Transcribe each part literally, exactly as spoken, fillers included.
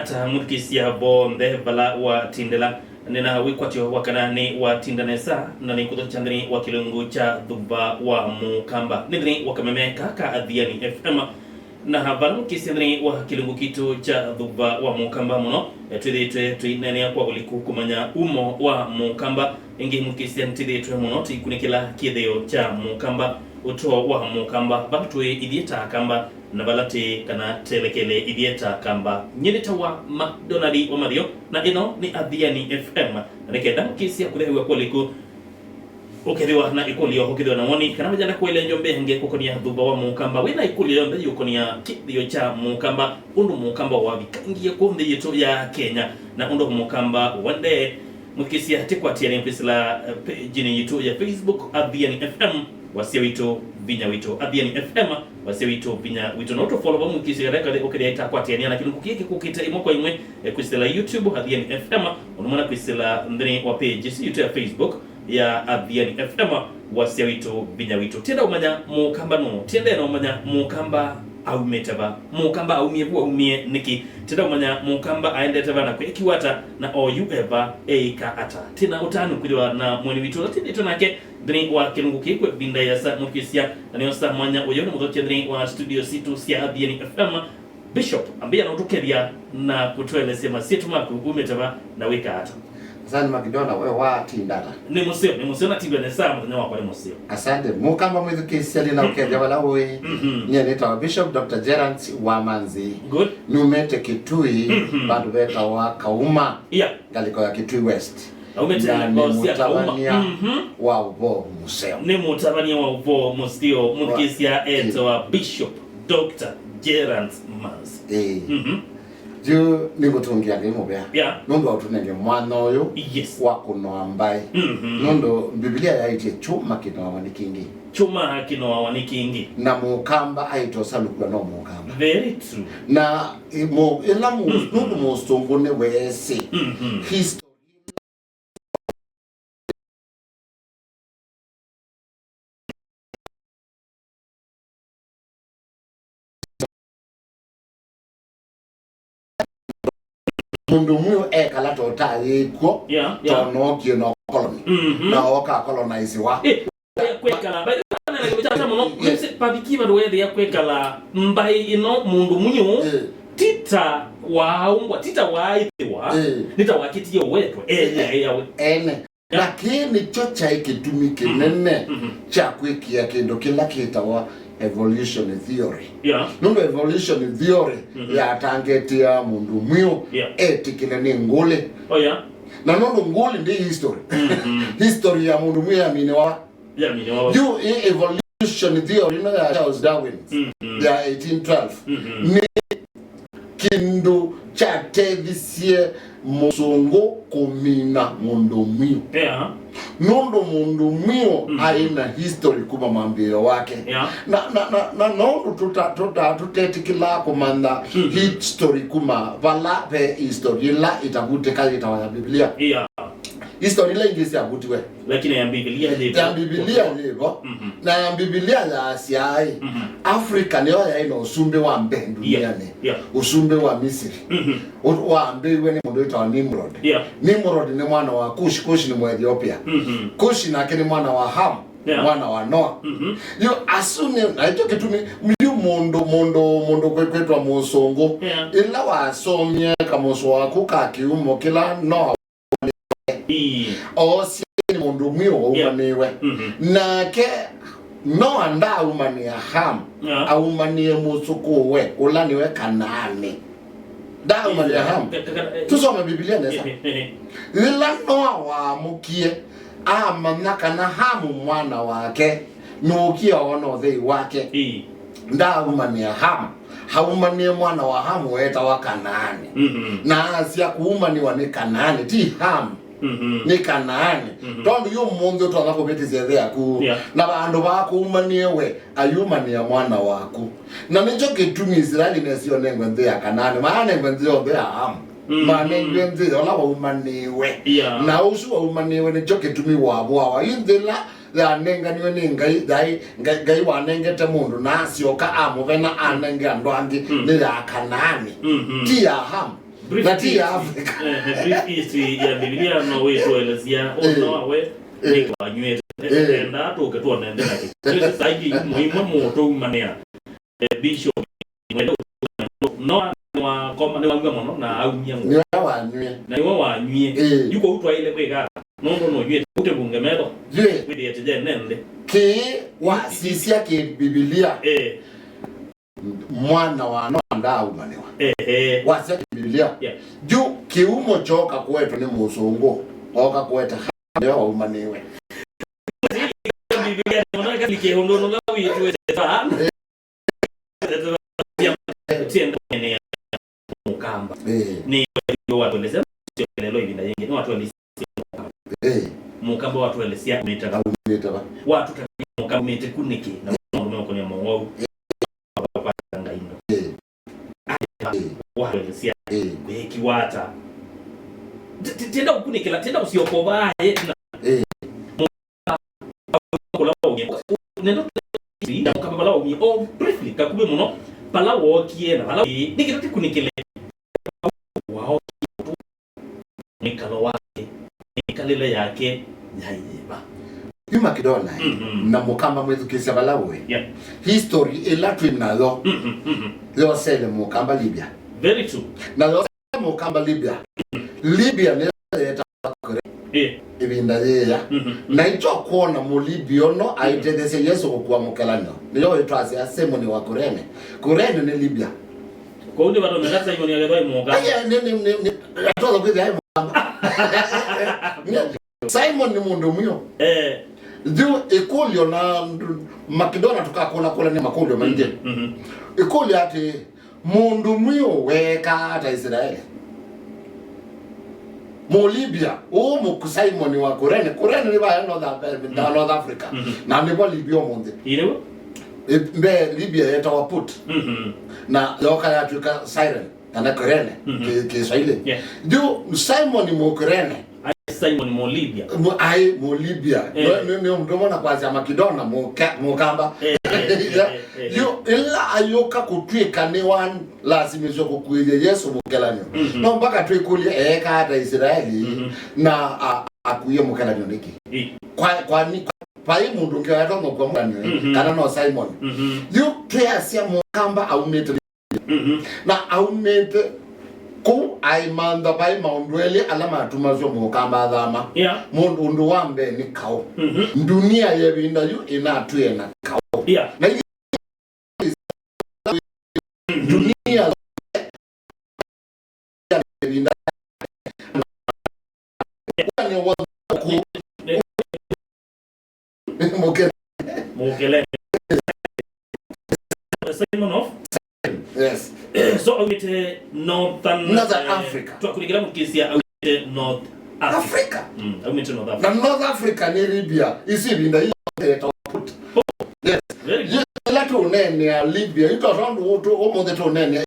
Ata mũthukĩĩsya vonthe vala watindĩla, nĩna wĩkwatyo wa kana nĩ watinda nesa, na nĩ kũthokya nthĩnĩ wa kĩlungu kya Thuva wa Mũkamba. Nĩ nthĩnĩ wa kameme ka ka Athiani F M, na vala mũkĩĩsya nthĩnĩ wa kĩlungu kitũ kya Thuva wa Mũkamba mũno, e, twĩthĩĩtwe tũineenea kwa ũliku kũmanya umo wa Mũkamba. Ĩngĩ mũkĩĩsya nĩtĩthĩĩtwe mũno tũikunĩkĩla kĩthĩo kya Mũkamba, ũtoo wa Mũkamba, vala tũĩ ithyĩ ta Akamba, na vala tĩ kana telekele ithyĩ ta Akamba. Nyie nĩtawa McDonald wa Mathio, na ĩno nĩ Athiani F M, na nĩ kenda mũkĩĩsya kũthew'a kwa ũliku, ũkethĩwa na ĩkũlyo, ũkethĩwa na woni, kana wĩyenda kũelea njombe yange kũkonia Thuva wa Mũkamba, wĩna ĩkũlyo yonthe yũkonia kĩthĩo kya Mũkamba, ũndũ Mũkamba wavikangie kũ nthĩ yitũ ya Kenya, na ũndũ Mũkamba wendee, mũthukĩĩsya tĩkwatĩanĩa kwĩsĩla, eh, page-inĩ yitũ ya Facebook, Athiani F M, wasya witũ, vinya witũ. Athiani F M, wasya witũ, vinya witũ. Na ũtũfollow vau mũthukĩĩsya, ĩla ĩkalĩ ũkethĩa ĩtakwatĩanĩa na kĩlungu kĩĩ kĩkũkĩte ĩmwe kwa ĩmwe, eh, kwĩsĩla YouTube, Athiani F M, ũndũ ũmwe na kwĩsĩla nthĩnĩ wa page ĩsu yitũ ya Facebook ya Athiani F M, wasya witũ, vinya witũ. Tienda ũmanya Mũkamba nũũ, tienda na ũmanya Mũkamba aumĩte va, Mũkamba aumie vu, aumie nĩkĩ. Tienda ũmanya Mũkamba aendete va na kwekiwa ata, na o yu e va, eĩka ata. Tĩna ũtanu kwĩthĩwa na mũeni witũ ũla tĩthĩtwe nake nthĩnĩ wa kĩlungu kĩĩ kwa ĩvinda yĩasa mũthukĩĩsya, na nĩosa mwanya ũyũ nĩ mũthokya nthĩnĩ wa studio sitũ sya Athiani F M. Bishop, ambĩĩa na ũtũkethya na kũtũelesya masyĩtwa maku, umĩte va na wĩkaa ata? Asante Makidona, we watinda ata? Nĩ mũseo, nĩ mũseo, natindwa nesa, mũthenya wakwa nĩ mũseo. Asante. Mũkamba mwĩthukĩĩsya, nĩ na ũkethya vala ũĩ. Mhm. Nyie nĩtawa Bishop Doctor Gerance wa Manzi. Good. Numĩte Kitui, mhm, vandũ vetawa Kauma. Yeah. Ngalĩko ya Kitui West. Na umĩte na nĩ ngalĩko sya Kauma. Mũtavany'a, mhm, wa ũvoo mũseo. Nĩ mũtavany'a wa ũvoo mũseo, mũthukĩĩsya etawa Bishop Doctor Gerance Manzi. Ĩĩ. Mhm. Yu nĩngũtũngĩa Ngai mũvea, yeah, nũndũ wa ũtũnenge mwanya ũyũ, yes, wa kũnoa mbaĩ. Mhm. Nũndũ Mbivilia yaĩtye, "Kyũma kĩnoawa nĩ kĩngĩ." Kyũma kĩnoawa nĩ kĩngĩ. Na Mũkamba aĩtwe ũsalukwa no Mũkamba. Very true. Na ĩ-, mũ-, ĩla mũ-, mhm, nũndũ Mũsũngũ nĩweesĩ, mhm, history mũndũ mwiũ ekala totayĩkw'o, yeah, yeah, tonookie na ũkoloni. Mhm. Na oka colonize wa. Eh, ya kwĩkala. By the way, na kĩvĩtata mũno. Yes. Nĩsĩ paviki vandũ wethĩa kwĩkala mbaĩ ĩno mũndũ mwiũ, eh, tita waaũmbwa, tita waaĩthĩwa, eh, nĩ ta wakĩtie ũwetwe, eh, eh, eyawe. Ene. Na kĩĩ nĩkyo kyaĩ kĩtumi kĩnene, mhm, kya kwĩkĩa kĩndũ kĩla kĩtawa evolution theory. Yeah. Nũndũ evolution theory, mhm, yatangetĩa mũndũ mwiũ, yeah, etĩkĩle nĩ ngũlĩ. Oh, yeah. Na nũndũ ngũlĩ ndĩ history. Mhm. History ya mũndũ mwiũ yaminiwa. Yaminiwa. Yu ĩ evolution theory ĩno ya Charles Darwin, mhm, ya eighteen twelve, mhm, nĩ kĩndũ kyatethisye mũsũngũ kũmina mũndũ mwiũ. Yeah. Nũndũ mũndũ mwiũ, mhm, aĩ na history kuma mwambĩĩo wake. Yeah. Na, na, na, na nũndũ tũta-, tũta-, tũtetĩkĩlaa kũmantha, mhm, history kuma vala ve history ĩla ĩtavutĩka yĩtawa ya Biblia. Yeah. History ila ingĩ syavutiwe. Lakini ya Biblia yĩvo. Ya Biblia yĩvo. Mhm. Na ya Biblia yaasya ĩ, mhm, Africa nĩyo yaĩ na ũsumbĩ wa mbee, yeah, ndunianĩ. Yeah. Ũsumbĩ wa Misiri. Mhm. Ũ-, wambĩĩwe nĩ mũndũ wĩtawa Nimrod. Yeah. Nimrod nĩ mwana wa Kush, Kush nĩ Mũethiopia. Mhm. Kush nake nĩ mwana wa Ham, yeah, mwana wa Noa. Mhm. Yu asu nĩ, na ĩkyo kĩtumi, yu mũndũ, mũndũ, mũndũ kwĩ-, kwĩtwa mũsũngũ. Yeah. Ĩla wasomie kamũsoa waku ka kĩumo kĩla Noa Ii. Oosie nĩ mũndũ mwiũ waumanĩwe. Yeah. Mhm. Nake Noa ndaumanĩa Ham, yeah, aumanĩe mũsũkũũwe, ũla nĩwe Kanaani. Ndaumanĩa Ham. Ka-, ka-, ka-, eh, tũsome Biblia nesa. Eh, eh, eh. Yĩla Noa waamũkie, amanya kana Hamu mwana wake nũũkie oona ũthei wake. Ii. Ndaumanĩa Hamu. Haumanĩe mwana wa Hamu weetawa Kanaani. Mhm. Na asya, "Kũumanĩwa nĩ Kanaani, ti Hamu, mhm, nĩ Kanaani." Mhm. Tondũ yu ũmũnthĩ ũtonya kũvĩtĩsya ĩthe yaku. Yeah. Na vandũ vaa kũumanĩe we, ayumanĩa mwana waku. Na nĩkyo kĩtumi Isilaeli mesĩ onengwe nthĩ ya Kanaani. Maanengwe nthĩ yonthe ya Hamu. Mhm. Manengwe nthĩ ya ũla waumanĩwe. Yeah. Na ũsu waumanĩwe nĩkyo kĩtumi wavũawa. Yu nthĩ ĩla yanenganiwe nĩ Ngai, Ngai, Ngai, Ngai wanengete mũndũ na asyoka amũvena anenge andũ angĩ, mm, nĩ ya Kanaani, mhm, ti ya Hamu. Na ti ya Africa. Eh, eh, brief history ya Biblia no wĩtũelesya ũndũ Noa we nĩkĩ wanyw'ĩte. Eh. Enda tũke tuone nthĩ na kĩ. Sisi saidi muimwe mũtũumanĩa. Eh, Bishop, Noa nĩwakoma, nĩwang'w'a mũno na aumya ngũ. Nĩwe wanywie. Na nĩwe wanywie. Eh. Yu kũu twaĩle kwĩka, nũndũ nũnyw'ĩte, ũtĩvunge metho. Ywe. Wĩthĩe tĩjene nthĩ. Kĩĩ wasisya kĩ Biblia. Eh. Mwana wa Noa ndaaumanĩwa. Eh, eh. Wasya kĩ Biblia. Yeah. Yu kĩumo kyoka kũetwe nĩ mũsũngũ. Oka kũeta nĩwe waumanĩwe. Biblia nĩona ĩkalikĩa ũndũ ũla wĩtwĩte vaa. Tienda kũenea mũkamba. Eh. Nĩ watũelesya lelo ĩvinda yĩngĩ. Nĩ watũelesya mũkamba. Eh. Mũkamba watũelesya umĩte va. Umĩte va. Watũtavya mũkamba umĩte ku nĩkĩ? Na maũndũ meũkonia mowau. Eh. Ngai ndo. Eh. Watũelesya kwĩkiwa ata. Ti-, ti-, tienda kũkunĩkĩla, tienda kũsyoka vaa. Eh. Kũla waumie. Nenda na mũkamba vala waumie. O briefly, kakuvĩ mũno. Vala wookie na vala wĩ. Nĩkĩ tũtikunĩkĩle? Waokie tu. Mwĩkalo wake, mĩkalĩle yake yaĩ yĩva? Yu Makedonia, mhm, na mũkamba mwĩthukĩĩsya vala ũĩ. Yeah. History ĩla twĩ nayo, mhm, mhm, yosele mũkamba Libya. Very true. Na yosele mũkamba Libya. Libya nĩyo yetawa Kurene. Eh. Ĩvinda yĩya. Mhm. Na ĩkyo kwona Mũlibia ũno aitetheesya Yesũ kũkua mũkelanĩo. Nĩyo wĩtwasya Simoni wa Kurene. Kurene nĩ Libya. Kũu nĩ vatonyeka Simoni akethwa ĩ mũka. Aya, nĩ, nĩ, nĩ, nĩ, atonya kwĩthĩa ĩ mũkamba. Simoni nĩ mũndũ mwiũ. Eh. Yu ĩkũlyo na Makedonia tũkakũla kũla nĩ makũlyo maingĩ. Mhm, mhm. Ĩkũlyo atĩ, mũndũ mwiũ weekaa ata Israeli? Mũlibia, ũũ mũku Simoni wa Kurene. Kurene nĩ vaya North Af-, mhm, North Africa. Mhm. Na nĩvo Libya ũmũnthĩ. Ĩĩ nĩw'o. Ĩ, mbee Libya yetawa Put. Mhm. Na yoka yatw'ĩka Cyrene, kana Kurene, mhm, kĩ, Kĩswahili. Yeah. Yu Simoni Mũkurene. Aĩ Simoni Mũlibia. Mu-, aĩ Mũlibia. Eh. Nĩ, nĩ, nĩ ũndũ ũmwe na kwasya Makedonia, mũka-, mũkamba. Eh, eh, eh, eh, eh. Yu, ĩla ayũka kũtw'ĩka nĩ wa lasimĩswe kũkuĩlya Yesũ mũkelanĩo. Mhm. No mpaka twĩkũlye eeka ata Israeli, mhm, na a-, akuie mũkelanĩo nĩkĩ? Ĩ. Kwa, kwa ni, kwa, vai mũndũ ũngĩ wetwa mũkua mũkelanĩo, mhm, kana no Simoni. Mhm. Yu twĩasya mũkamba aumĩte, mhm, na aumĩte kũu aimantha vai maũndũ elĩ ala matumasw'a mũkamba athama. Yeah. Mũndũ, ũndũ wa mbee nĩ kaũ. Mhm. Ndunia ya ĩvinda yu ĩnatwĩe na kaũ. Yeah. Na Dunia ĩvinda. Mũkele. Mũkele. Simon of? Yes. So, aumĩte Northern, Northern eh, Africa. Twakulikila mũkisia aumĩte North Africa. Africa. Mm, aumĩte North Africa. Na North Africa nĩ Libya. Isi ĩvinda ii yetawa Put. Oh. Yes. Very good. Yu ĩla tũneenea Libya, yu tondũ ũmũnthĩ tũneenea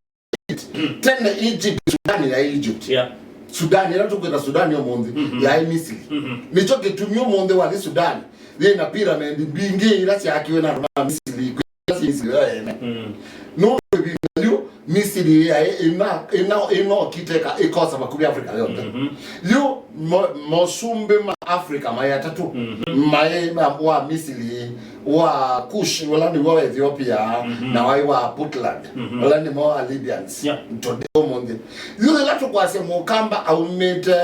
Egypt. Mm. Tene Egypt, Sudan ya Egypt. Yeah. Sudan, ĩla tũkwĩta Sudan ũmũnthĩ, mhm, yaĩ Misiri. Mhm. Nĩkyo kĩtumi ũmũnthĩ wathi Sudan yĩ na pyramid mbingĩ ila syaakiwe na andũ ma Misiri, ila syĩ Misiri yo ene. Mm. Nũndũ ĩvinda yu Misiri yaĩ ĩna, ĩna, ĩnokiteka ĩkosa vakuvĩ Africa yonthe. Mhm. Yu mo-, mosumbĩ ma Africa maĩ atatũ, mhm, maĩ ma, wa Misiri, wa Kush, ũla nĩw'o Ethiopia, mhm, na waĩ wa Puntland, mhm, ũla nĩmo Libyans. Yeah. Today ũmũnthĩ. Yu ĩla tũkwasya mũkamba aumĩte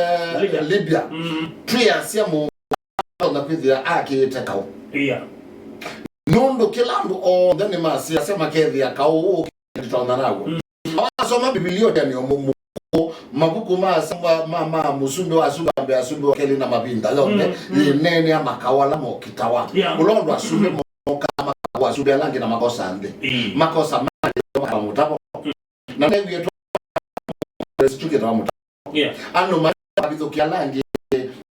Libya. Libya. Mhm. Twĩasya mũ- Atonya kwĩthĩa akĩĩte kaũ. Yeah. Nũndũ kĩla andũ onthe nĩmasiasya makethĩa kaũ ũũ kĩtonya naw'o. Mm. Wasoma Bibilia ũkĩanĩa mũ-, mũ-, mavuku ma, ma, ma, ma mũsumbĩ wa asumbĩ wa mbee, asumbĩ wa kelĩ na mavinda yonthe, mm, mm, yĩneenea makaũ ala mokitawa. Yeah. Ũla ũndũ asumbĩ mokaa makaũ asumbĩ ala angĩ na makosa nthĩ. Mm. Makosa ma mũtavo. Mm. Na newie tũkĩtawa mũtavo. Yeah. Andũ mavithũkĩa ala angĩ,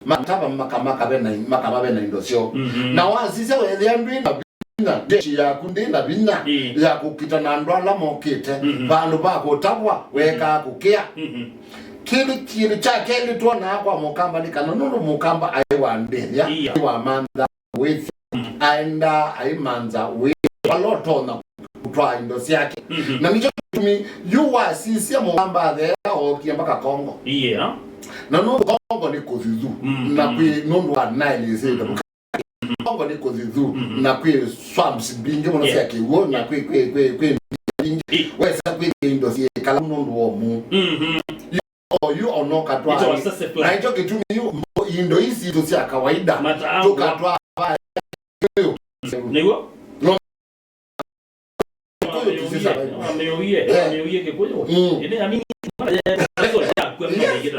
makatava maka-, makave na, makavave na indo syoo. Mhm. Na wasisya wethĩa ndwĩ na vinya, jeshi yaku ndĩ na vinya, ĩĩ, ya kũkita na andũ ala mokĩte, mhm, vandũ va kũtavwa, wekaa kũkĩa. Mhm. Kĩndũ, kĩndũ kya kelĩ twonaa kwa mũkamba nĩ kana nũndũ mũkamba aĩ wa ndĩthya, yeah, aĩ wa mantha wĩthya, mhm, aendaa aimantha wĩthya vala ũtonya kũtwaa indo syake. Mhm. Na nĩkyo kĩtumi yu wasisya mũkamba atheea ookie mpaka Kongo. Yeah. Na nũndũ Kongo nĩ kũthithu, mm, na kwĩ nũndũ wa Nile ĩsĩte, mhm, Kongo nĩ kũthithu, mhm, na kwĩ swamps mbingĩ mũno, yeah, sya kĩw'ũ, na, yeah, kwĩ, kwĩ, kwĩ, kwĩ mbingĩ. Ĩ. Wesa kwĩthĩa indo syĩkala nũndũ wa ũmuu. Mhm. Oyu onokatwaa. Ĩtawa sassafras. Na ĩkyo kĩtumi yu mbo-, indo isi sitũ sya kawaida. Matawa. Tũkatwaa va-, nĩw'o? No. Kĩkũyũ tũsisa Bible. Wamĩũie, eh, wamĩũie Kĩkũyũ. Mm. Ĩndĩ amini, mara ya, ya, ya, kwa, yes, kwa, kwa, kwa,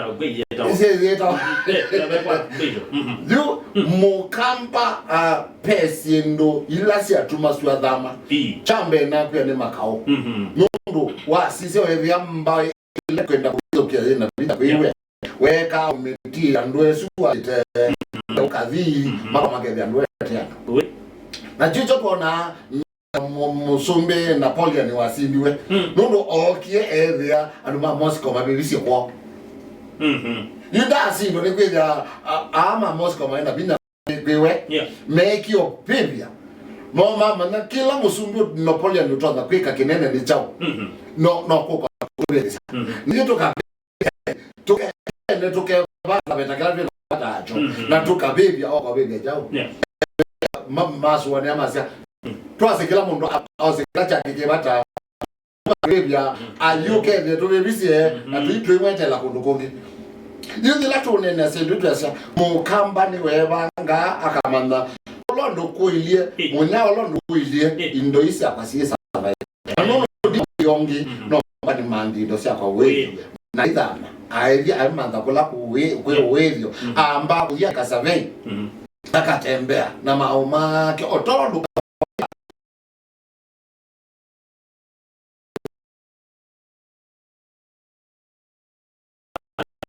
kwa, kwa, isi yĩtawa. Eh, ya, kwa, kwa, kwa, mhm. Yu, mm, mũkamba, ah, ve syĩndũ ila syatuma syathama. Ii. Kya mbee nakwĩa nĩ makaũ. Mhm. Nũndũ wasisya wĩthĩa mbaĩ ĩla kwenda kũthũkĩa yĩ na vinya kwĩwe. Yeah. Weekaa ũmĩtĩĩa andũ esu waĩte, mm-hmm, ũkathi, mm-hmm, maka makethĩa andũ ete andũ. Ui. Na kyu kyo twonaa mũ-, mũsumbĩ Napoleon wasindiwe. Mm. Nũndũ ookie ethĩa andũ ma Moscow mavivisye kwoo. Mm-hmm. Yu ndaasindwa nĩ kwĩthĩa a-, aa ma Moscow maĩ na vinya kwĩwe, yeah, meekie ũvĩvya. No mamanya kĩla mũsumbĩ Napoleon ũtonya kwĩka kĩnene nĩ kyaũ. Mhm. No, no kũka kũvĩvĩsya. Mhm. Nĩkyo tũka-, tũkene tũkevata veta kĩla twĩ na vata nakyo. Mhm. Na tũkavĩvya, o kavĩvya kyaũ. Yeah. Ma-, masũanĩa masya. Mm. Twasĩ kĩla mũndũ a-, ose kĩla kyake kĩvata. Arabia, mm, ayũkethie tũvĩvisye, mm, na tũi twĩmwetela kũndũ kũngĩ. Yu yĩla tũũneenea syĩndũ twĩasya, mũkamba nĩweevangaa akamanya ũla ũndũ kũilyĩ, ĩ, mũnya ũla ũndũ kũilyĩ, ĩ, indo ii syakwa syĩ survive. Na nũndũ ndi yongi, mm, no mba nĩmanthi indo syakwa wĩthyo. Wĩthyo. Na ithama, aĩthi aimantha kũla kũwĩ-, kwĩ, ĩ, wĩthyo, mm, amba kũthi akasurvey, mm, akatembea na maũ make, o tondũ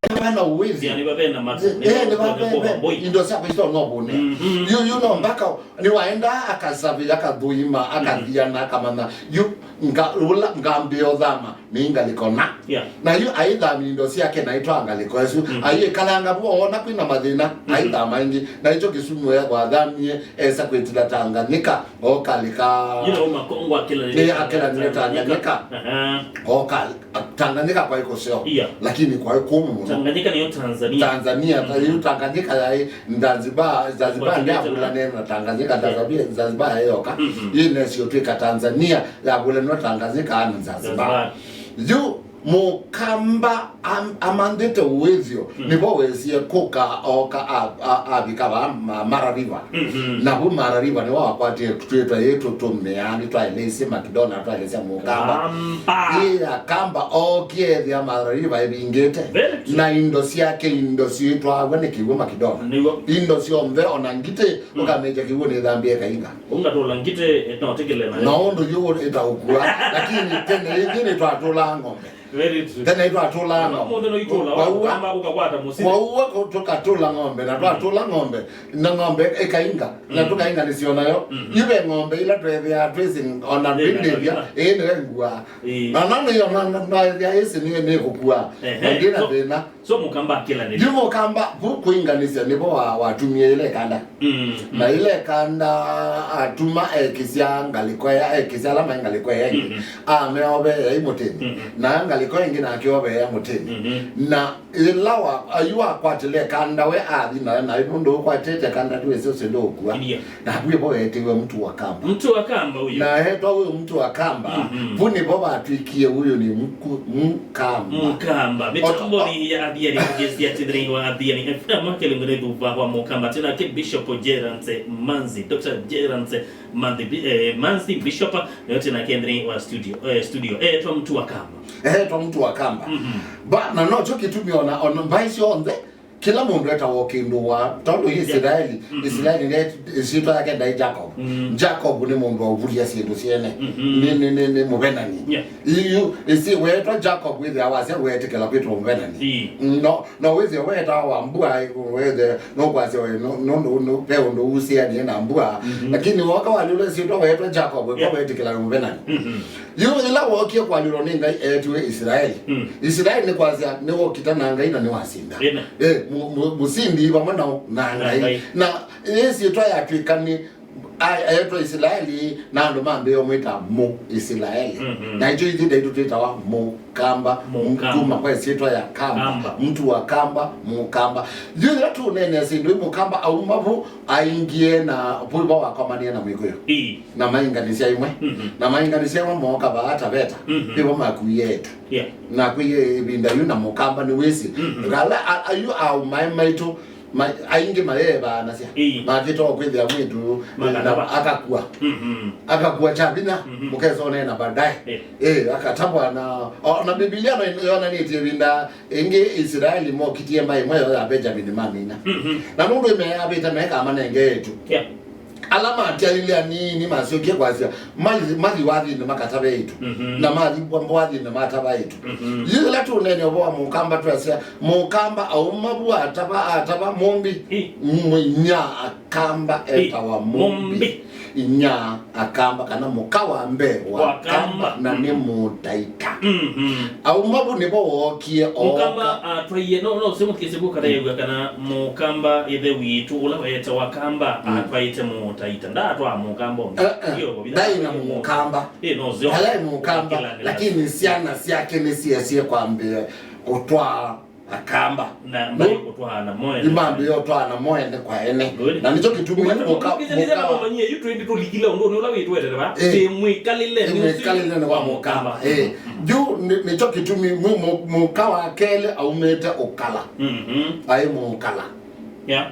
Nĩvana ũwĩthyo. Yeah, nĩvavena matu. Eh, nĩvavena indo syakwa isyo no vune. Mm-hmm. Yu, yu no mpaka nĩwaenda akasavĩ, akathũima, akathiana, akamanya. Yu nga-, ũla ngambĩa ũthama, nĩ ngalĩko na. Yeah. Na yu aithamia indo syake na itwa ngalĩko ĩsu. Mm. Aikalanga vu, oona kwĩna mathĩna, mm-hmm, aithama ĩngĩ. Na ĩkyo Kisumu ethwa athamie, esa kwĩtila Tanganyika. Okalika. Yĩla ũma Kongo akĩlanĩle, nĩ akĩlanĩle Tanganyika. Tanganyika. Aha. Oka-, Tanganyika kwaĩ kũseo. Iya. Lakini kwaĩ kũmũ mũno. Tanganyika nĩyo Tanzania. Tanzania, mm-hmm, ta yu Tanganyika yaĩ Zanzibar, Zanzibar. Kwa nĩ Tanganyika. Avulanene na Tanganyika, yeah, Tanzania, Zanzibar yaĩ yoka. Mm-hmm. Yĩ nesio twĩka Tanzania, yavulanwa Tanganyika na Zanzibar. Zanzibar. Yu Mũkamba am-, amanthĩte ũĩthyo, mm, nĩvo wesie kũka oka a-, a-, avika vaa ma-, Mara River. Mm-hmm. Na vu Mara River nĩvo wakwatie twĩtwa yĩtũ tũmĩa, nĩtwaeleisye Makidona, twaeleisya Mũkamba. Kamba. Ĩ, Akamba ookie ethĩa Mara River ĩvingĩte. Very true. Na indo syake, indo syĩtwaaw'a nĩ kĩw'ũ Makidona. Nĩw'o. Indo syonthe, ona ngitĩ, mm, ũkamĩkya kĩw'ũ nĩthambie ĩkainga. Ũngatũla ngitĩ, eh, no tĩkĩle nayo. No ũndũ yu ĩtaũkua, lakini tene ĩngĩ nĩtwatũlaa ng'ombe. Very true. Tene nĩtwatũlaa ng'ombe. Ũmũnthĩ no itũla, kwaua, ũkamba ũkakwata mũsili. Kwaua kũ-, tũkatũla ng'ombe, na twatũla ng'ombe, na ng'ombe ĩkainga, na, mm, tũkainganĩsya nayo. Mhm. Yu ve ng'ombe ila twethĩaa twĩsĩ ona ndĩndĩthya, ĩĩ nĩyo ĩngua. Ĩĩ. Na no nĩyo na, na, na ethĩa ĩsĩ nĩyo nĩkũkua. Ehe. Na ndĩna thĩna. So Mũkamba akĩlanĩlya. Yu Mũkamba, vu kũinganĩsya nĩvo wa-, watumie ĩla ĩkanda. Mm, mm. Na ĩla ĩkanda atuma ekĩsya ngalĩko ya, ekĩsya ala maĩ ngalĩko ya ĩngĩ. Mm-hmm. Ameoveea ĩ mũtĩnĩ. Mm-hmm. Na ngalĩko ĩngĩ nake oveea mũtĩnĩ. Mm-hmm. Na ĩla wa-, ayu wakwatĩle ĩkanda we athi nayo, na nũndũ ũkwatĩte ĩkanda ndwĩsĩ ũsĩ ndũkua. Yeah. Na vu ĩvo weetiwe mtu wa kamba. Mtu wa kamba huyu. Na etwa huyu mtu wa kamba. Mm-hmm. Vu nĩvo vatwĩkie huyu nĩ mku-, Mũkamba. Mũkamba. Mĩtamboni ya Athiani, kũgĩsya atĩ thĩinĩ wa Athiani F M, kĩlungu nĩ thuva wa Mũkamba. Twĩ nake Bishop Gerance Manzi, Doctor Gerance Manzi, bi-, eh, Manzi, Bishop, nĩyo twĩ nake thĩinĩ wa studio, eh, studio. Eh, etwa mtu wa kamba. Eh, etwa mtu wa kamba. Mhm. Ba, na no kyo kĩtumi ona, ona mbaĩ syonthe, kĩla mũndũ etawa o kĩndũ wa, tondũ, yeah, Isilaeli, mhm, Isilaeli nĩ, ĩsyĩtwa yake ndaĩ Jacob. Mhm. Jacob nĩ mũndũ waũvulya syĩndũ syene. Mhm. Nĩ, nĩ, nĩ, nĩ mũvenani. Yeah. Yu, ĩsĩ weetwa Jacob wĩthĩa wasya weetĩkĩla kwĩtwa mũvenani. Ii. No, no wĩthĩa weetawa Wambua, wĩthĩa nũkwasya we, no, no, no, no, ve ũndũ ũhusianie na mbua. Mhm. Lakini woka walyũla ĩsyĩtwa weetwa Jacob, ĩkwa, yeah, weetĩkĩla wĩ mũvenani. Mhm. Yu ĩla wookie kũalyũlwa nĩ Ngai eetiwe Isilaeli. Mm. Isilaeli nĩ kwasya nĩwokita na Ngai na nĩwasinda. Amen. Eh, mu-, mu-, mũsindi vamwe na, na Ngai. Na Ngai. Na ĩsyĩtwa yatw'ĩka nĩ a-, eetwa Isilaeli, na andũ mambĩĩa ũmwĩta Mũisilaeli. Mhm. Na ithyĩ ithyĩ ndaitũ twĩtawa Mũkamba, Mũkamba. Kuma kwa ĩsyĩtwa ya kamba. Kamba. Mtu wa kamba, Mũkamba. Yu yĩla tũũneenea syĩndũ ii, Mũkamba auma vu, aingie na vu, vo wakomanie na Mwĩkũyũ. Ii. Na mainganisya imwe. Mhm. Na mainganisya imwe mooka vaa Taveta. Mhm. Ĩvo makuie eĩtu. Yeah. Na kũie ĩvinda yu na Mũkamba nĩwĩsĩ. Mhm. Ala a-, ayu aũmae maitũ, ma-, aingĩ mayeevaanasya. Ii. Makĩtwa kwĩthĩa mwĩĩtu, makatava. Na akakua. Mhm. Akakua kya vinya, mhm, mũkesonea na baadaye. Yeah. Eh, akatavwa na, o-, na Biblia no yonanĩtye ĩvinda ĩngĩ Isilaeli mokitie mbaĩ ĩmwe yo ya Benjamini mamina. Mhm. Na nũndũ ĩmeavĩte mekamanenge eĩtu. Yeah. Ala matyaĩle anini masyokie kwasya, mathi, mathi wathinĩ makatave eĩtu. Mhm. Na mathi mbwa-, mbwathinĩ matava eĩtu. Mhm. Yu yĩla tũũneenea ũvoo wa Mũkamba twasya, Mũkamba auma vu atava, atava Mũmbi. Ĩ. Mwinya Akamba. Ĩ. Etawa Mũmbi. Mũmbi. Inya Akamba kana mũka wa mbee wa Wa Kamba. Kamba, na nĩ, mhm, Mũtaita. Mhm. Auma vu nĩvo wookie. Mũkamba ooka. Atwaie, no, no, simũkĩsĩ vu kana yew'a kana Mũkamba ĩthe witũ ũla weetawa Kamba, mm, atwaĩte Mũtaita. Ndaatwaa Mũkamba ũngĩ. Eh, eh. Yo, ndaĩ na Mũkamba. Ĩ, no, zyo. Ndaĩ Mũkamba, kĩla, kĩla, lakini syana syake nĩsyesie kwambĩĩa kũtwaa Akamba. Na mbaĩ kũtwaana mo ene. Imambĩĩa ũtwaana mo ene kwa ene. Good. Na nĩkyo kĩtumi mũka, mũka nĩmamanyie yu twĩndĩ tũlikile ũndũ ũla wĩtwetete va. Eh. Ĩ mwĩkalĩle nĩ ũsu. Ĩ mwĩkalĩle nĩ wa Mũkamba. Eh. Mm. Yu nĩ, nĩkyo kĩtumi mũ-, mũ-, mũka wa kelĩ aumĩte Ũkala. Mhm. Aĩ Mũkala. Yeah.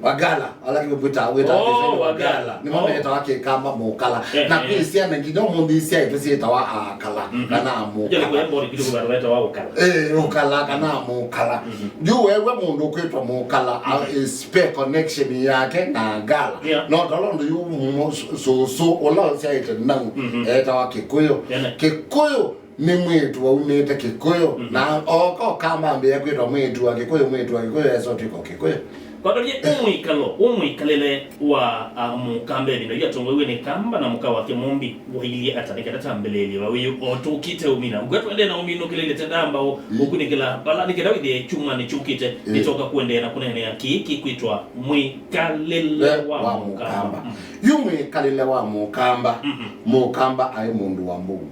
Wagala, ala kĩmwe kwĩta, wĩta, oh, Kĩswahili Wagala. Wagala. Nĩmo, oh, metawa Kĩkamba Mũkala. Eh, na, eh, kwĩ syana nginya ũmũnthĩ isyaĩtwe syĩtawa Akala, mhm, kana Amũkala. Jale kwa mbori kitu kwa weta wa Ũkala. Eh, Ũkala kana Amũkala. Mhm. Yu wewe mũndũ kwĩtwa Mũkala, a, mhm, is pay connection yake na Agala. Yeah. No tolo ndo yu mu-, su-, su-, su-, ũla ũsyaĩte nau, mhm, etawa Kĩkũyũ. Yeah. Kĩkũyũ nĩ mwĩĩtu waumĩte Kĩkũyũ, mhm, na ooka Ũkamba ambĩĩa kwĩtwa mwĩĩtu wa Kĩkũyũ, mwĩĩtu wa Kĩkũyũ, esa ũtw'ĩka Kĩkũyũ. Kwatavye ũmwĩkalo, ũmwĩkalĩle wa, a, Mũkamba ĩvinda yu atongoew'e nĩ Kamba na mũka wake Mũmbi wailyĩ ata? Nĩ kenda tambĩlĩĩlye vau yu, o tũkĩte ũmina. Ngwe tũendee na ũminũkĩlĩlye tenda amba ũ-, mm, ũkunĩkĩla vala nĩ kenda wĩthĩe kyumwanĩ kyũkĩte, mm, nĩtoka kũendeea na kũneenea kĩĩ kĩkwĩtwa mwĩkalĩle wa, wa Mũkamba. Mũkamba. Mm. Yu mwĩkalĩle wa Mũkamba, mhm, Mũkamba aĩ mũndũ wa mũuo.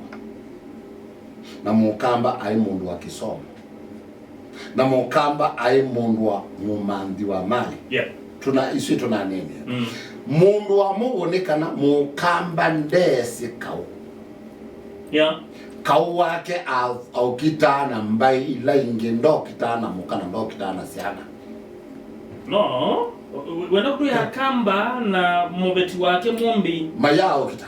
Na Mũkamba aĩ mũndũ wa kĩsomo. Na Mũkamba aĩ mũndũ wa mũmanthi wa malĩ. Yeah. Tũna, isu tũnaneenea. Mm. Mũndũ wa mũuo nĩ kana Mũkamba ndeesĩ kaũ. Yeah. Kaũ wake a-, aũkitaa na mbaĩ ila ingĩ, ndokitaa na mũka na ndokitaa na syana. No, wenda kũtwĩa Kamba na mũveti wake Mũmbi. Mayaũkita.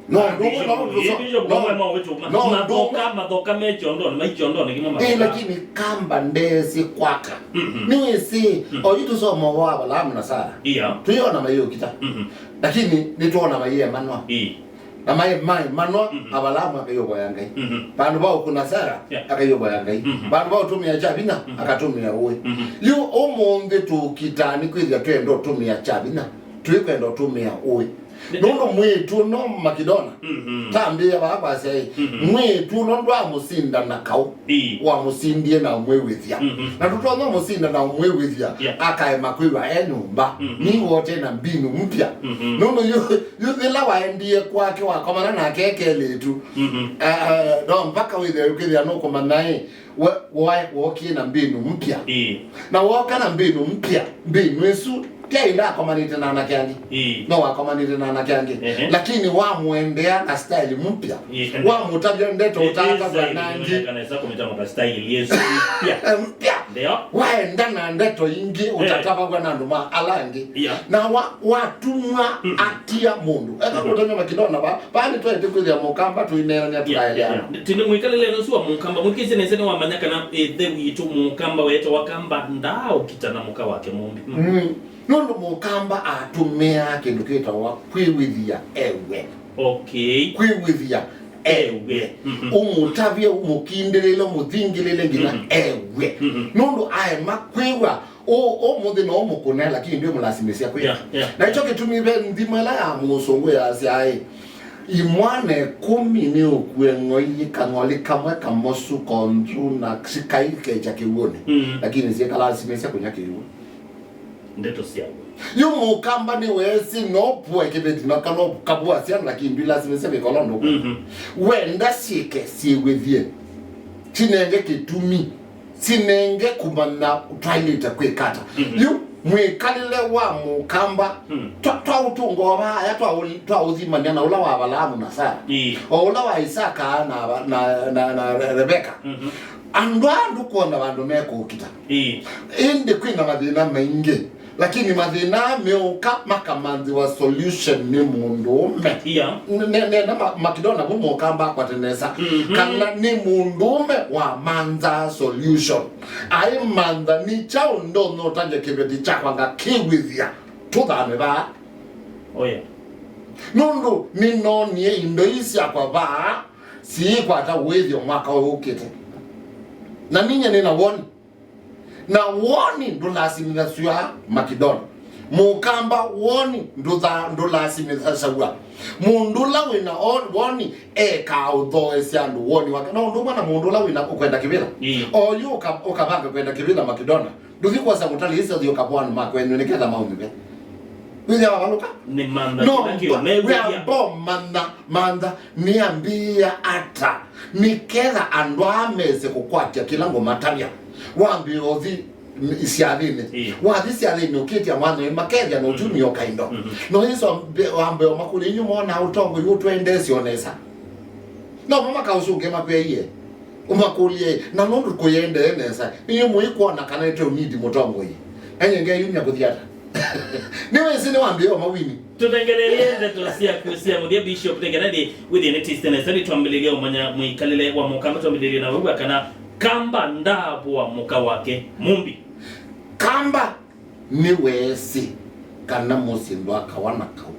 No, ndũmwe, no, ndũso-, no, no, ndũmwe. Mathoka, mathoka me kyondonĩ, mai kyondonĩ kĩmwe. Eh, mathoka. Lakini Kamba ndeesĩ kwaka. Mhm. Nĩwĩsĩ, mhm, oyu tũsoma ũvoo wa Avalaamu na Sara. Iya. Tũyona mayũkita. Mhm. Lakini nĩtwona mayemanwa. Ii. Na maĩ, maĩ manwa, mhm, Avalaamu akaiũvoya Ngai. Mhm. Vandũ va ũkũna Sara, yeah, akaiũvoya Ngai. Mhm. Vandũ va ũtũmĩa kya vinya, mhm, akatũmĩa ũĩ. Mhm. Yu ũmũnthĩ tũkitaa nĩ kwĩthĩa twenda ũtũmĩa kya vinya, twĩkwenda ũtũmĩa ũĩ. Nĩ- nũndũ mwĩĩtu ũno Makidona, mhm, tambĩĩa vaa kwasya ĩ, mhm, mwĩĩtu ũno ndwamũsinda na kaũ. Ii. Wamũsindie na ũmwĩw'ĩthya. Mhm. Na tũtonya ũmũsinda na ũmwĩw'ĩthya, yeah, akaema kwĩw'a e nyũmba. Mhm. Nĩw'o ũte na mbinu mpya. Mhm. Nũndũ yu, yu yĩla waendie kwake wakomana nake kelĩtu. Mhm. Ah, no mpaka wĩthĩe ũkĩthĩa nũkũmanya ĩ, we, we, wokie na mbinu mpya. Ii. Na woka na mbinu mpya, mbinu ĩsu Tyaĩ ndakomanĩte na anake angĩ. Ĩĩ. No wakomanĩte na anake angĩ. Ehe. Lakini wamwendea na style mpya. Ĩĩ, kana wamũtavya ndeto ĩ-, ũtatavwa ĩ-, na angĩ. Kana esa kũmĩta mũka style Yesu mpya. Mpya. Ndio. Waenda na ndeto ingĩ, eh, ũtatavagwa na andũ ma ala angĩ. Yeah. Na wa-, watumwa, mm-mm, atia mũndũ. Eka, mm-mm, kũtonywa makĩndona va, vaa nĩtwaĩte kwĩthĩa Mũkamba tũineenania, yeah, tũkaeleana. Yeah, yeah. Tindi mwĩkalĩle ũsu wa Mũkamba, mwĩkĩsye nesa nĩwamanya kana ĩthe witũ Mũkamba weetawa Kamba ndaaũkita na mũka wake Mũmbi. Mm. Mm. Nũndũ Mũkamba atũmĩaa kĩndũ kĩtawa kwĩw'ĩthya ew'e. Okay. Kwĩw'ĩthya ew'e. Mhm. Ũmũtavye, ũmũkindĩlĩle, ũmũthingĩlĩle nginya, mhm, ew'e. Mhm. Nũndũ aema kwĩw'a, ũ-, ũmũnthĩ no ũmũkũne, lakini ndwĩmũlasimĩsya kwĩw'a. Yeah, yeah. Na nĩkyo kĩtumi ve nthimo ĩla ya mũsũngũ yasya, ĩ, imwana ĩkũmi nĩũkue ng'oi, kang'oli kamwe kamosu konzu na sikai kekya kĩw'ũnĩ. Mm. Lakini syĩkalasimĩsya kũnya kĩw'ũ. Ndeto syaku. Yu mũkamba nĩweesĩ no pue kĩveti na kano kavua syana, lakini ndwĩlasimisye wĩkolo ndũkũ. Mhm. Wenda syĩke syĩw'ĩthye. Sinenge kĩtumi. Sinenge kũmanya twaĩlĩte kwĩka ata. Mhm. Yu mwĩkalĩle wa mũkamba, mm, twa-, twaũtũnga o vaa aya twaũ-, twaũthimany'a na ũla wa Avalaamu na Sara. Ĩĩ. O ũla wa Isaka na, na, na, na Re-, Rebeka. Mhm. Andũ aa ndũkwona vandũ mekũkita. Ĩĩ. Ĩndĩ kwĩ na mathĩna maingĩ, lakini mathĩna aa meũka makamanthĩwa solution nĩ mũndũũme. Yeah. Ne-, ne-, nena ma-, Makidona vu mũkamba akwate nesa. Mhm. Kana nĩ mũndũũme wamanthaa solution. Aimantha nĩ kyaũ ndonya ũtavya kĩveti kyakwa ngakĩw'ĩthya tũthame vaa. Oh, yeah. Nũndũ nĩnoonie indo ii syakwa vaa siikwata ũĩthyo mwaka ũyũ ũkĩte. Na ninyie nĩ na woni. Na woni ndũlasimĩthasw'a Makidona. Mũkamba woni ndũtha-, ndũlasimĩthasaw'a. Mũndũ ũla wĩ na o-, woni ekaa ũthoesya andũ woni wake. Na ũndũ ũmwe na mũndũ ũla wĩ na ũkwenda kĩvĩla. Ĩĩ. Oyu ũka-, ũkavanga kwenda kĩvĩla Makidona. Ndũthi kwosa mũtalĩĩsya ũthi ũkavoa andũ ma kwenyu nĩ ketha maũmĩve. Wĩthĩa wavalũka? Nĩ mantha. No, kĩla kĩũmew'ĩthya. Wĩambomantha. Mantha nĩambĩĩa ata nĩ ketha andũ aa mese kũkwatya kĩla ngũmatavya? Wambĩĩa ũthi syathĩnĩ. Ĩĩ. Wathi syathĩnĩ ũkĩtya mwana ũyũ makethya na ũtumia ũkaindo. Mhm. No Yesũ wambe, wambe ũmakũlya, "Inyu mwona ũtongoi ũtwendeesye o nesa?" No mo makaũsũngĩa makwĩie. Ũmakũlye, na nũndũ kũyendee nesa, inyu mũikwona kana ĩte ũnidi mũtongoi? Enye ngeyumya kũthi ata? Nĩwĩsĩ nĩwambĩĩa ũmawini. Tũthengelelye ndeto syaku sya mũthya, Bishop, nĩ kana ĩndĩ wĩthĩe nĩtĩsĩte nesa, nĩtwambĩlĩlya ũmanya mwĩkalĩle wa mũkamba, twambĩlĩlye na wĩw'a kana kamba ndaavũa mũka wake mũmbi. Kamba nĩweesĩ kana mũsyĩ ndwakawa na kaũ.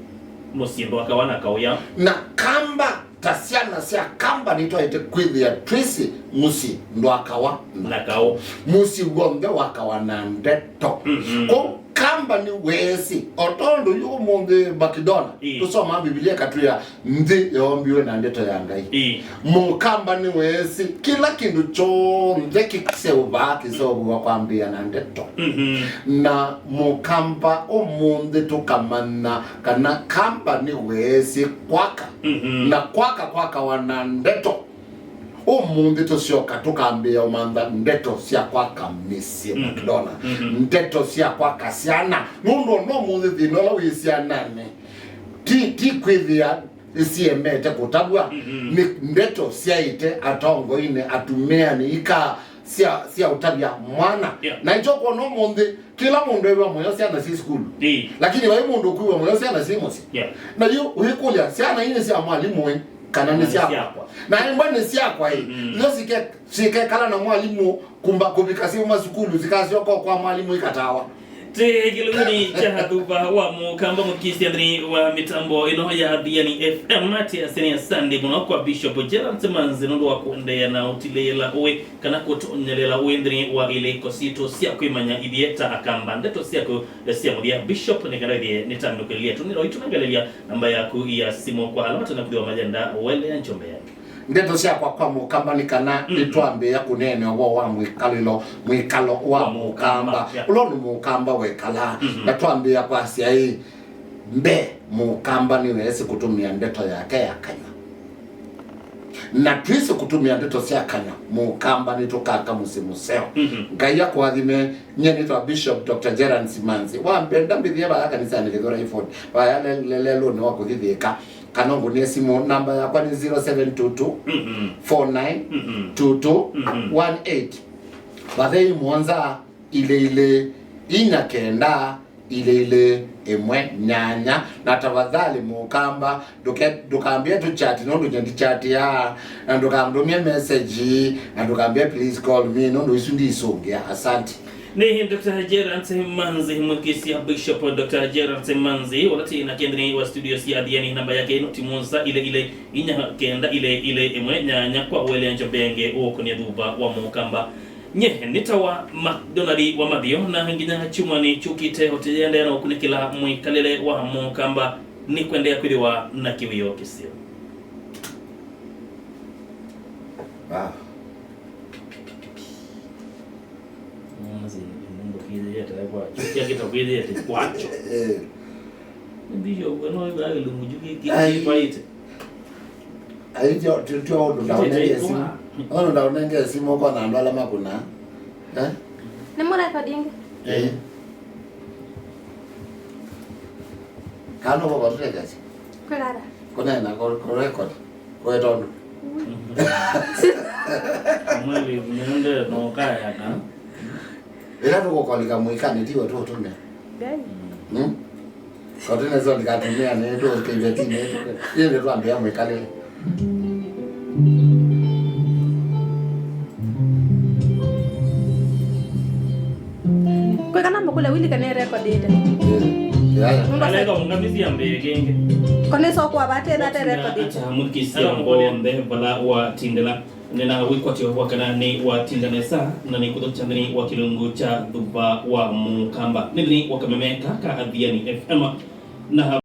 Mũsyĩ ndwakawa na kaũ, ya. Na kamba, ta syana sya kamba, nĩtwaĩte kwĩthĩa twĩsĩ mũsyĩ ndwakawa na kaũ. Mũsyĩ w'onthe wakawa na ndeto. Mhm. Kwoou kamba nĩweesĩ, o tondũ yu ũmũnthĩ Makidona, ĩĩ, tũsomaa Mbivilia ĩkatwĩa, nthĩ yoombiwe na ndeto ya Ngai. Ĩĩ. Mũkamba nĩweesĩ kĩla kĩndũ kyonthe kĩseũvaa kĩseũvĩwa kwambĩĩa na ndeto. Mhm. Na mũkamba ũmũnthĩ tũkamanya kana kamba nĩweesĩ kwaka. Mhm. Na kwaka kwakawa na ndeto. Ũmũnthĩ tũsyoka tũkambĩĩa ũmantha ndeto sya kwaka mĩsyĩ, mhm, Makidona. Mhm. Ndeto sya kwaka syana. Nũndũ ona ũmũnthĩ thĩna ũla wĩ syananĩ, ti, ti kwĩthĩa siemete kũtavw'a, mhm, nĩ ndeto syaĩte atongoinĩ, atumĩanĩ, ika sya, sya ũtavya mwana. Yeah. Na nĩkyo kwona ũmũnthĩ, kĩla mũndũ ew'a mũyo syana syĩ sukulu. Ĩĩ. Lakini vai mũndũ ũkwĩw'a mũyo syana syĩ mũsyĩ. Yeah. Na yu ũikũlya, syana ii nĩ sya mwalimũ ĩ, kana nĩ syakwa? Kana nĩ syakwa. Na embwa nĩ syakwa ĩ, mm, io sike-, sikekala na mwalimũ kumba kũvika syauma sukulu, sikasyoka kwa mwalimũ ikatawa. Twĩ kĩlungunĩ kya thuva wa mũkamba mũthikĩĩsya nthĩnĩ wa mĩtambo ĩno ya Thiani F M. Twĩasya nĩ asante mũno kwa Bishop Gerald Simanzi nũndũ wa kũendeea na ũtilĩĩla ũĩ kana kũtonyelela ũĩ nthĩnĩ wa ilĩko sitũ sya kwĩmanya ithyĩ ta akamba. Ndeto syaku sya mũthya, Bishop, nĩ kana ĩthĩe nĩtambũkĩlĩlya tũnĩlo itũnengelelya namba yaku ya simũ kwa ala matana kwĩthĩwa mayenda welea njombe yake. Ndeto syakwa kwa mũkamba nĩ kana, mm, nĩtwambĩĩa kũneena ũvoo wa mwĩkalĩlo, mwĩkalo wa, wa mũkamba, mũkamba, yeah, ũla nĩ mũkamba wekalaa. Mhm. Na twambĩĩa kwasya ĩ, mbee, mũkamba nĩweesĩ kũtũmĩa ndeto yake ya kanyw'a. Na twĩsĩ kũtũmĩa ndeto sya kanyw'a, mũkamba nĩtũkaka mũsyĩ mũseo. Mhm. Ngai akũathime. Nyie nĩtwa Bishop Doctor Gerald Simanzi. Wambenda mbĩthĩe vaya kanisanĩ Gĩthũrai Ford. Vaya le-, le-, lelũnĩ wa kũthi Thĩka. Kana ũngũnĩe simũ, namba yakwa nĩ zero seven two two, four nine two two, one eight. Vathei mũonza, ilĩ ilĩ, inya kenda, ilĩ ilĩ, ĩmwe nyanya. Na tafadhali mũkamba, ndũke-, ndũkambĩe tũchati, nũndũ nyie ndichatiaa, na ndũkandũmie message, na ndũkambĩe please call me, nũndũ isu ndiisũngĩa. Asante. Nĩ Doctor Gerald Manzi, mwĩkĩsya Bishop Doctor Gerald Manzi, ũla twĩ nake nthĩnĩ wa studio sya Athiani. Namba yake ĩno ti mũonza ilĩ ilĩ, inya kenda ilĩ ilĩ, ĩmwe nyanya, kwa ũelea njombe ĩngĩ ũkũnĩa thuva wa mũkamba. Nye nĩ ta wa McDonald wa Mathio, na nginya kyumwanĩ kyũkĩte, ũtĩendeea na ũkunĩkĩla mwĩkalĩle wa mũkamba, nĩ kwendeea kwĩthĩwa na kĩwĩoo kĩseo. Wow. Mwana sĩ mũndũ kĩthĩete kwa. Kya kĩta kwĩthĩete kwacho. Eh. Nĩ bishop, no ĩba kĩlungu kyu kĩ-, kĩ-, Ai. kĩtwaĩte. Ai, tyo, tyo, tyo ũndũ ndaũnenge simu. Ũndũ ndaũnenge simu kwa na andũ ala makũna. Eh? Nĩ mũ record ĩngĩ? Eh. Kana kwa kwa tutekasi. Kwĩkata? Kuna na kwa kwa record. Kwa tondu. Mweli nende no kaya na. Ila tukukolika mwikani tiwe tutumia. Ngai. Hmm? Kwa tena sio ndikatumia netu kiveti netu. Yeye ndio tuambia mwikalile. Kwĩkana mbũkũle wili kana record ĩte? Eh. Yaya. Nũndũ Aleka ungamisia mbee kenge. Kone so kwa bate that record ĩte. Ata mũthikĩsya mbonthe vala watindĩla. Nena wĩkwatyo wa kana nĩ watinda nesa na nĩ kũthokya nthĩnĩ wa kĩlungu kya thuva wa mũkamba nĩ nthĩnĩ wa kameme ka ka Athiani F M. Na